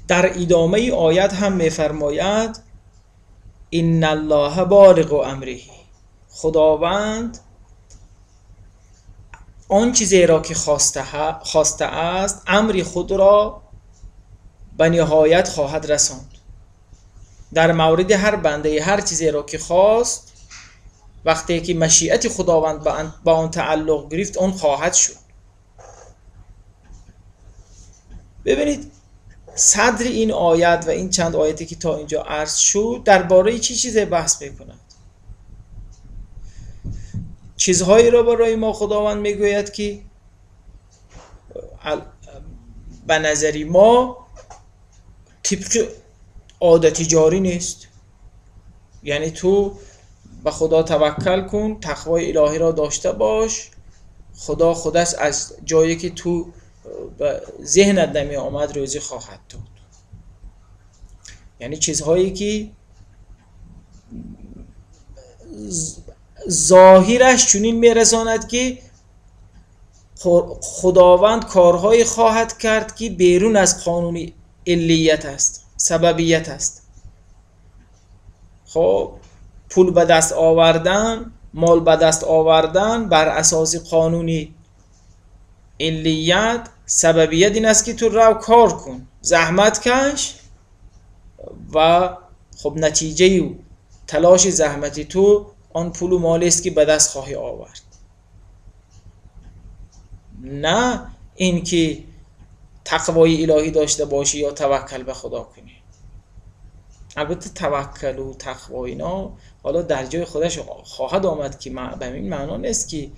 در ادامه آیت هم میفرماید ان الله بالغ امره، خداوند آن چیزی را که خواسته است امر خود را به نهایت خواهد رساند. در مورد هر بنده هر چیزی را که خواست، وقتی که مشیت خداوند به آن تعلق گرفت آن خواهد شد. ببینید صدر این آیت و این چند آیتی که تا اینجا عرض شد درباره چه چیزی بحث میکند؟ چیزهایی را برای ما خداوند میگوید که به نظر ما طبق عادت جاری نیست. یعنی تو به خدا توکل کن، تقوای الهی را داشته باش، خدا خودش از جایی که تو به ذهنت نمی آمد روزی خواهد داد. یعنی چیزهایی که ظاهرش چنین میرساند که خداوند کارهایی خواهد کرد که بیرون از قانون علیت است، سببیت است. خب پول به دست آوردن، مال به دست آوردن بر اساس قانون علیت، سببیت این است که تو رو کار کن، زحمت کش و خب نتیجه و تلاش زحمتی تو آن پول و مال است که به دست خواهی آورد. نه اینکه تقوای الهی داشته باشی یا توکل به خدا کنی. البته توکل و تقوا اینا حالا در جای خودش خواهد آمد که به این معنا نیست که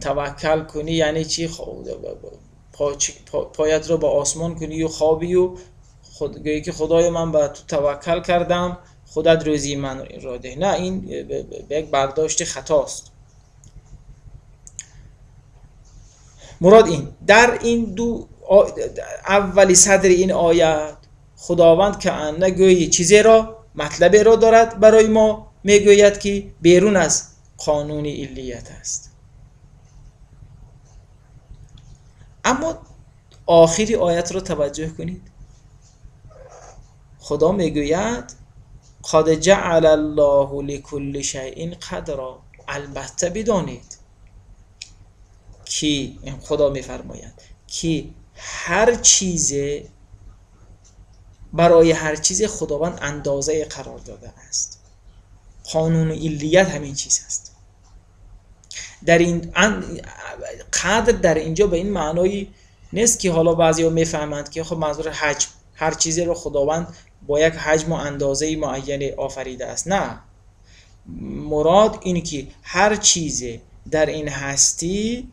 توکل کنی یعنی چی، پایت رو به آسمان کنی و خوابی و گویی که خدای من به تو توکل کردم خودت روزی من را ده. نه، این به یک برداشت خطاست. مراد این در این دو اولی صدر این آیت خداوند که انه گویی چیزی را، مطلبی را دارد برای ما میگوید که بیرون از قانون علیت است. اما آخری آیت را توجه کنید. خدا میگوید قد جعل الله لكل شیء قدرا. البته بدانید که خدا میفرماید که هر چیز برای هر چیز خداوند اندازه قرار داده است. قانون علیت همین چیز است. در این قدر در اینجا به این معنایی نیست که حالا بعضیا میفهمند که خب منظور حجم، هر چیزی رو خداوند با یک حجم و اندازه معین آفریده است. نه، مراد اینه که هر چیز در این هستی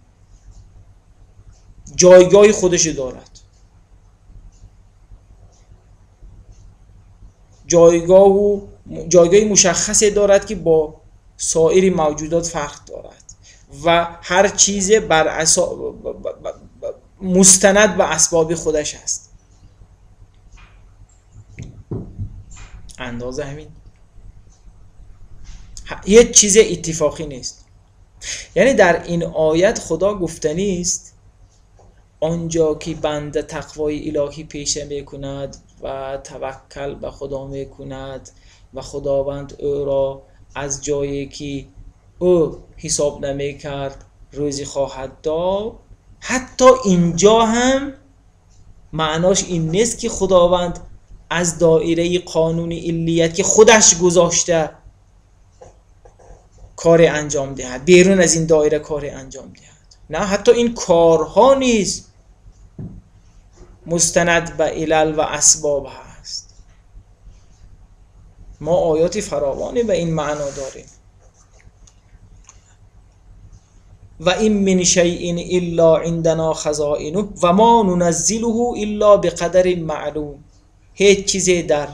جایگاه خودش دارد، جایگاه مشخصی دارد که با سایر موجودات فرق دارد و هر چیز بر مستند به اسباب خودش است. اندازه همین، هیچ چیز اتفاقی نیست. یعنی در این آیت خدا گفتنی است آنجا که بنده تقوای الهی پیشه میکند و توکل به خدا میکند و خداوند او را از جایی که او حساب نمیکرد روزی خواهد داد، حتی اینجا هم معناش این نیست که خداوند از دایره قانون علیت که خودش گذاشته کار انجام دهد، بیرون از این دایره کار انجام دهد. نه، حتی این کارها نیز مستند به علل و اسباب هست. ما آیات فراوانی به این معنا داریم. و این من شیء الا عندنا خزائنه و ما ننزله الا بقدر معلوم. هیچ چیزی در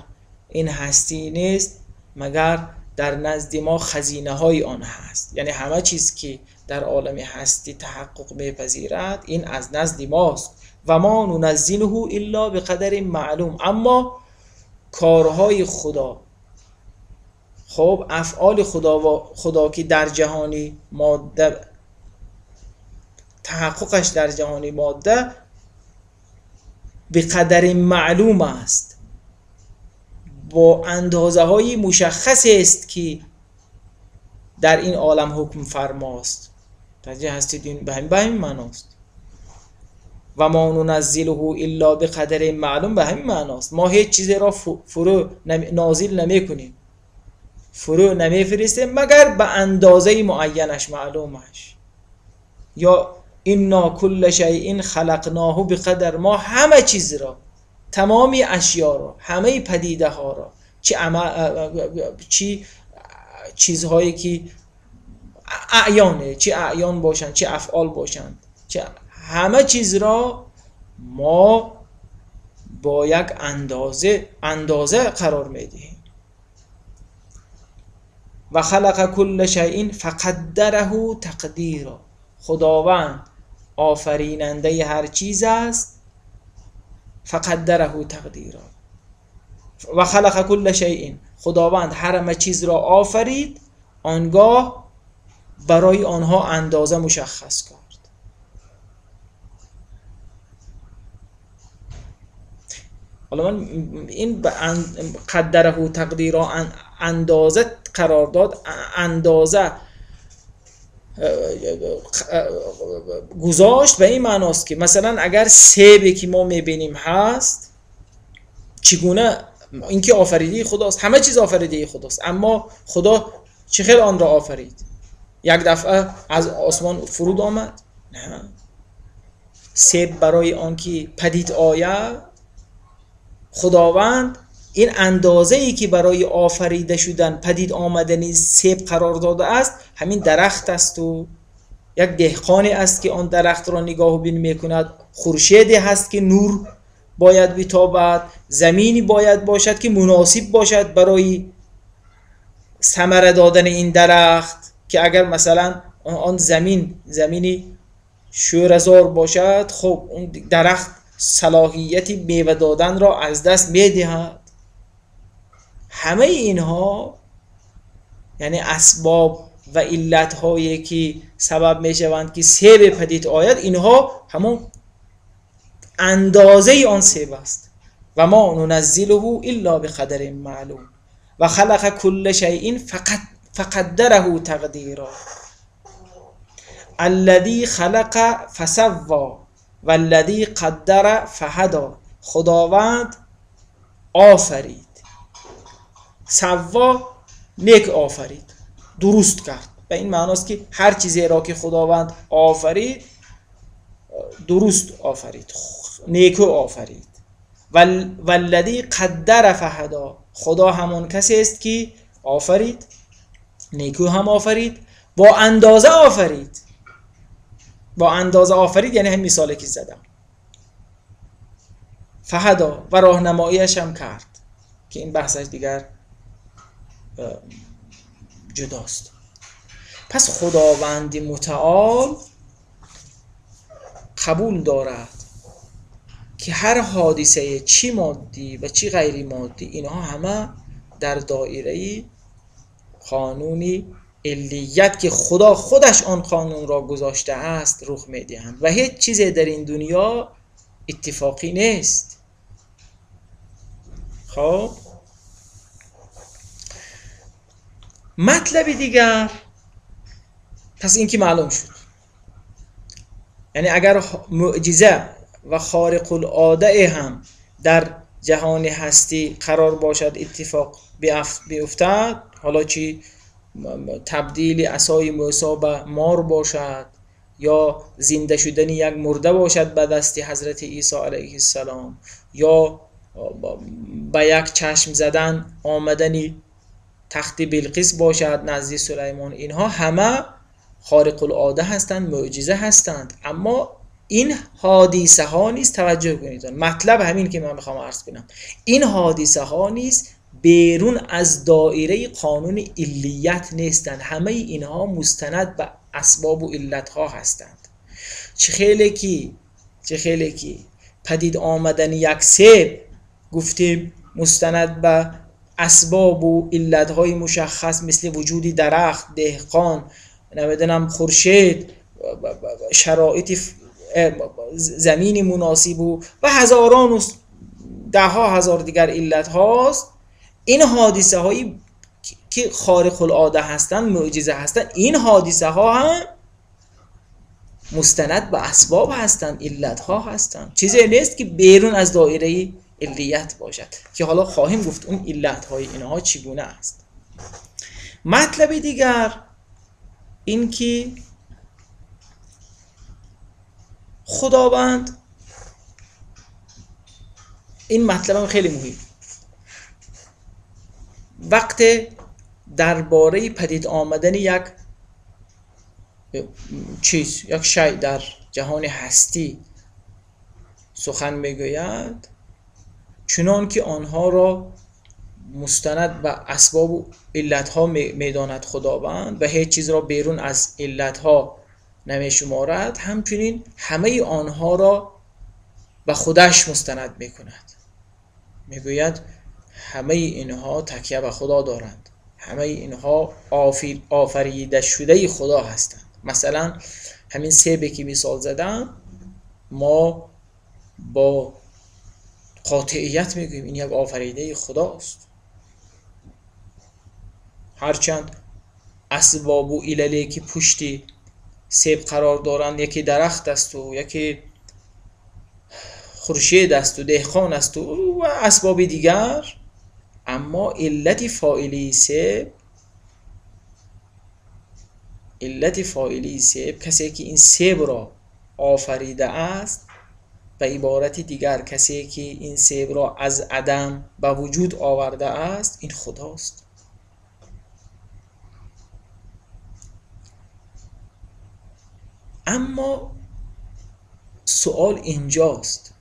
این هستی نیست مگر در نزد ما خزینه های آن هست. یعنی همه چیز که در عالم هستی تحقق میپذیرد این از نزد ماست. و ما ننزله الا بقدر معلوم. اما کارهای خدا، خب افعال خدا و خدا که در جهانی ماده تحققش در جهانی ماده به قدر معلوم است، با اندازه های مشخص است که در این عالم حکم فرماست. توجه هستید؟ این به همین معناست. و ما ننزله الا بقدر معلوم به همین معناست. ما هیچ چیزی را فرو نازل نمی کنیم، فرو نمی فرستیم مگر به اندازه معینش، معلومش. یا انا کل شیء خلقناه بقدر، ما همه چیز را، تمامی اشیا را، همه پدیده ها را، چی چیزهایی که اعیانه، چه اعیان باشند، چه افعال باشند، چه همه چیز را ما با یک اندازه قرار میدهیم. و خلق کل شیء فقدره تقدیرا، خداوند آفریننده هر چیز است، فقدره تقدیرا. و خلق کل شیء، خداوند هر چیز را آفرید، آنگاه برای آنها اندازه مشخص کرد. حالا من این قدره و تقدیرا اندازه قرار داد، اندازه گذاشت به این معناست که مثلا اگر سیبی که ما میبینیم هست، چگونه اینکه آفریده خداست، همه چیز آفریده خداست، اما خدا چه خیلی آن را آفرید؟ یک دفعه از آسمان فرود آمد؟ نه. سیب برای آنکه پدید آید، خداوند این اندازه ای که برای آفریده شدن، پدید آمدن سیب قرار داده است، همین درخت است و یک دهقانی است که آن درخت را نگاه و بین میکند، خورشیدی هست که نور باید بتابد، زمینی باید باشد که مناسب باشد برای ثمره دادن این درخت، که اگر مثلا آن زمین زمینی شورزار باشد، خب اون درخت صلاحیت میوه دادن را از دست میدهد. همه اینها یعنی اسباب و علت هایی که سبب میشوند که سیب پدید آید، اینها همون اندازه آن سیب است. و ما ننزله الا بقدر معلوم و خلق کل شیء فقدره تقدیرا. الذی خلق فسوا والذی قدر فهدا، خداوند آفرید، سوا نیک آفرید، درست کرد. به این معناست که هر چیزی را که خداوند آفرید درست آفرید، نیکو آفرید. والذی قدر فهدا، خدا همون کسی است که آفرید، نیکو هم آفرید، با اندازه آفرید. با اندازه آفرید یعنی هم مثالی که زدم. فهدا و راهنماییش هم کرد که این بحثش دیگر جداست. پس خداوند متعال قبول دارد که هر حادثه چی مادی و چی غیری مادی، اینها همه در دایره قانونی علیت که خدا خودش آن قانون را گذاشته است رخ میدهند و هیچ چیزی در این دنیا اتفاقی نیست. خب مطلب دیگر، پس این که معلوم شد، یعنی اگر معجزه و خارق العاده هم در جهان هستی قرار باشد اتفاق بیفتد، حالا چی تبدیل عصای موسی به مار باشد یا زنده شدن یک مرده باشد به دست حضرت عیسی علیه السلام، یا به یک چشم زدن آمدن تخت بلقیس باشد نزد سلیمان، اینها همه خارق العاده هستند، معجزه هستند. اما این حادثه ها نیز، توجه کنید، مطلب همین که من میخوام عرض کنم، این حادثه ها نیز بیرون از دایره قانون علیت نیستند. همه اینها مستند به اسباب و علت ها هستند. چه خیلی که پدید آمدن یک سیب گفتیم مستند به اسباب و علت های مشخص مثل وجود درخت، دهقان، نمیدونم خورشید، شرایط زمین مناسب و هزاران و ده ها هزار دیگر علت هاست. این حادثه هایی که خارق العاده هستند، معجزه هستند، این حادثه ها هم مستند به اسباب هستند، علت ها هستند. چیزی نیست که بیرون از دایره علیت باشد که حالا خواهیم گفت اون علت های اینها چگونه است. مطلب دیگر این که خداوند، این مطلب هم خیلی مهم، وقت درباره پدید آمدن یک چیز، یک شی در جهان هستی سخن میگوید، چنان که آنها را مستند به اسباب و علتها میداند خداوند و هیچ چیز را بیرون از علتها نمیشمارد، همچنین همه آنها را به خودش مستند میکند. میگوید همه اینها تکیه به خدا دارند، همه اینها آفریده شده خدا هستند. مثلا همین سیبی که مثال زدم، ما با قاطعیت میگوییم این یک آفریده خداست، هرچند اسباب و عللی که پشت سیب قرار دارند، یکی درخت است و یکی خورشید است و دهقان است و اسباب دیگر، اما علت فاعلی سیب، علت فاعلی سیب، کسی که این سیب را آفریده است، به عبارت دیگر کسی که این سیب را از عدم به وجود آورده است، این خداست. اما سوال اینجاست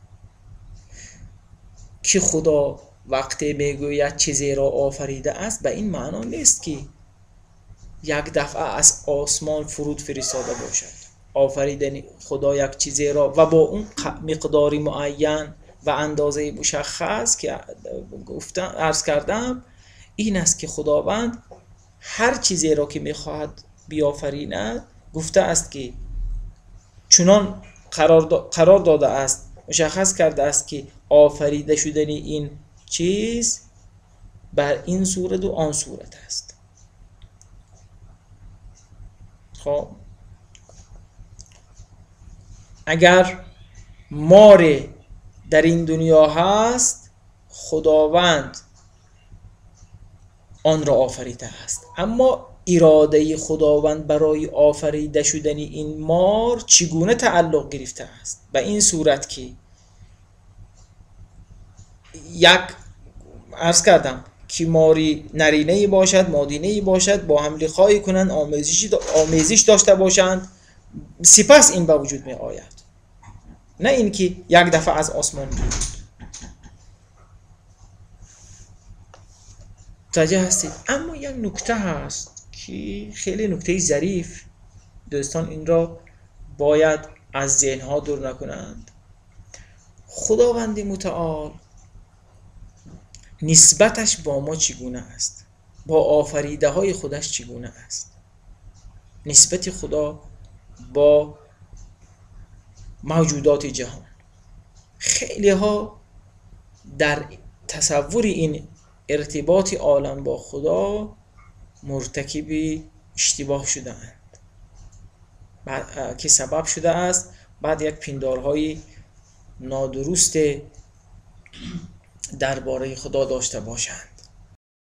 که خدا وقتی میگوید چیزی را آفریده است، به این معنا نیست که یک دفعه از آسمان فرود فرستاده باشد. آفریدن خدا یک چیزی را و با اون مقدار معین و اندازه مشخص که گفتم، عرض کردم، این است که خداوند هر چیزی را که میخواهد بیافریند، گفته است که چنان قرار داده است، مشخص کرده است که آفریده شدن این چیز بر این صورت و آن صورت است. خب اگر مار در این دنیا هست، خداوند آن را آفریده است، اما اراده خداوند برای آفریده شدن این مار چگونه تعلق گرفته است؟ به این صورت که یک، عرض کردم که ماری نرینه‌ای باشد، مادینه‌ای باشد، با هم لقایی کنند، آمیزش داشته باشند، سپس این به وجود می آید، نه اینکه یک دفعه از آسمان بیاید. متوجه هستید؟ اما یک نکته هست که خیلی نکته ظریف، دوستان این را باید از ذهنها دور نکنند. خداوند متعال نسبتش با ما چگونه است؟ با آفریده های خودش چگونه است؟ نسبت خدا با موجودات جهان، خیلی ها در تصور این ارتباط عالم با خدا مرتکب اشتباه شده اند که سبب شده است بعد یک پندارهای نادرست درباره خدا داشته باشند.